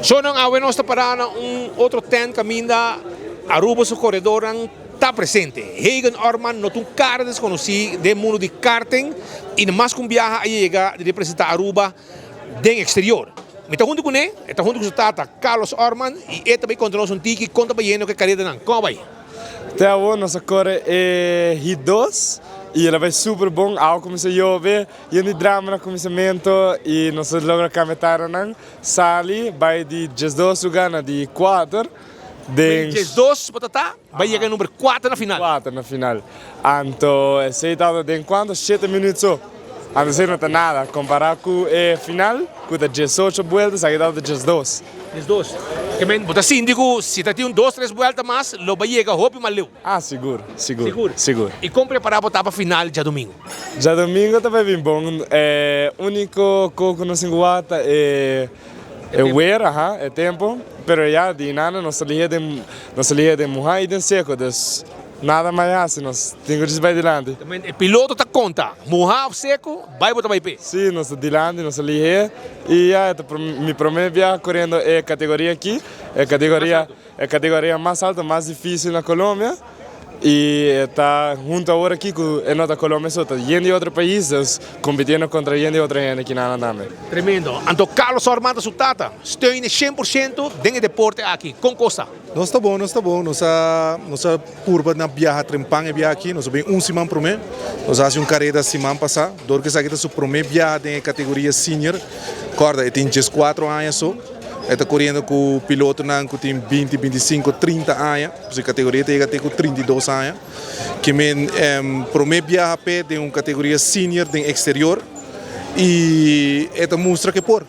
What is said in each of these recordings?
Shownan awe nos ta para na un otro tent caminda Aruba su coredornan ta presente. Hagen Orman no ta un cara desconoci den mundo di karting y na mas cu un biaha a yega di representa Aruba den exterior. Mi ta hunto cune, e ta hunto cu su tata Carlos Orman y e ta bay conta nos un tiki con ta bayendo cu e caredanan. Con a bay? Te awor nos a core e heat dos y el a bay super bon. Awa cuminsa yobe, yen di drama na cuminsamento y nos a logra cambia taranan. Sali bai di 12 lugar na di kuater den. 12 bo ta ta bai yega e number kuater na final. Kuater na final. Anto esei tabata den kuanto? Shete minuut so. Anto esei no ta nada kompara ku e final ku ta 18 buelta esaki tabata 12. 12. Ke men bo ta sinti ku si ta tin un dos tres buelta mas lo bai yega hopi mas leu. Ah sigur, sigur. Sigur? Sigur. I kon prepara bo ta pa final djadumingu? Djadumingu ta bai bin bon. E uniko ko ku nos tin ku wak ta e e weer, aha, e tempo. Pero ya di nada nos ta lihe den nos ta lihe den muha i den seko, dus nada mas hasi, nos tin ku djis bai dilanti. E piloto ta konta, muha of seko, bai bo ta bai p'e. Si, nos ta dilanti, nos ta lihe i ya e ta mi prome biaha koriendo e kategoria aki, e kategoria. E categoria mas alto, mas dificil na Colombia y e ta hunto awor aki cu e no ta Colombia so, ta yen di otro pais, dus compitiendo contra yen di otro hende kinan tambe. Tremendo. Anto Carlos Orman ta su tata, steun e 100% den e deporte aki. Con cos ta? Nos ta bon, nos ta bon. Nos a nos a purba na biaha trempan e biaha aki. Nos a bin un siman prome. Nos a haci un careda siman pasa. Dor cu esaki ta su prome biaha den e categoria senior. Corda e tin 14 aña so. E ta koriendo ku pilotonan ku tin 20, 25, 30 aña. Pues e kategoria ta yega te ku 32 aña. Ke men promé biaha p'e den un kategoria senior den eksterior i e ta mustra ke por.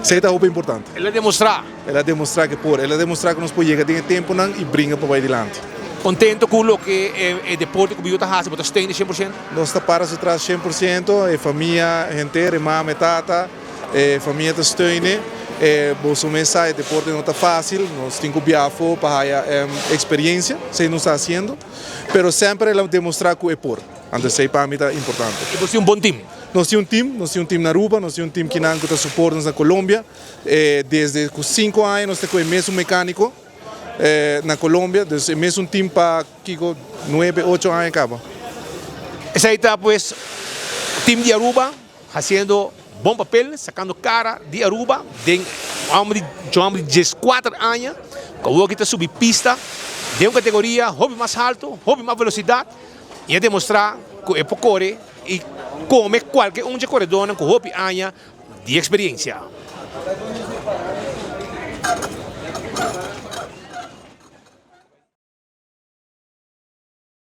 Esei ta hopi importante. El a demostrá. El a demostrá ke por. El a demostrá ku nos por yega den e tempunan i bringa pa bai dilanti. Kontento ku loke e deporte ku bo yu ta hasi, bo ta steun e 100%? Nos ta para su tras 100%, e famia henter, e mama, e tata. E famia ta steune e boso mes sa e deporte no ta facil, nos tin cu biaha afo pa haya experiencia, esey nos ta haciendo, pero semper el a demostra cu e por, anto esey pa mi ta importante. Y boso tin un bon team? Nos tin un team, nos tin un team na Aruba, nos tin un team kinan cu ta support nos na Colombia, desde cu cinco aña nos ta cu e mesun mecanico na Colombia, dus e mesun team pa kico nuebe, ocho aña caba. Esey ta pues team di Aruba. Haciendo bon papel, sacando cara di Aruba den homber di homber di 14 aña cu awor aki ta subi pista den un categoria hopi mas halto, hopi mas velocidad y a demostra cu e por core y come cualke un dje coredornan cu hopi aña di experiencia.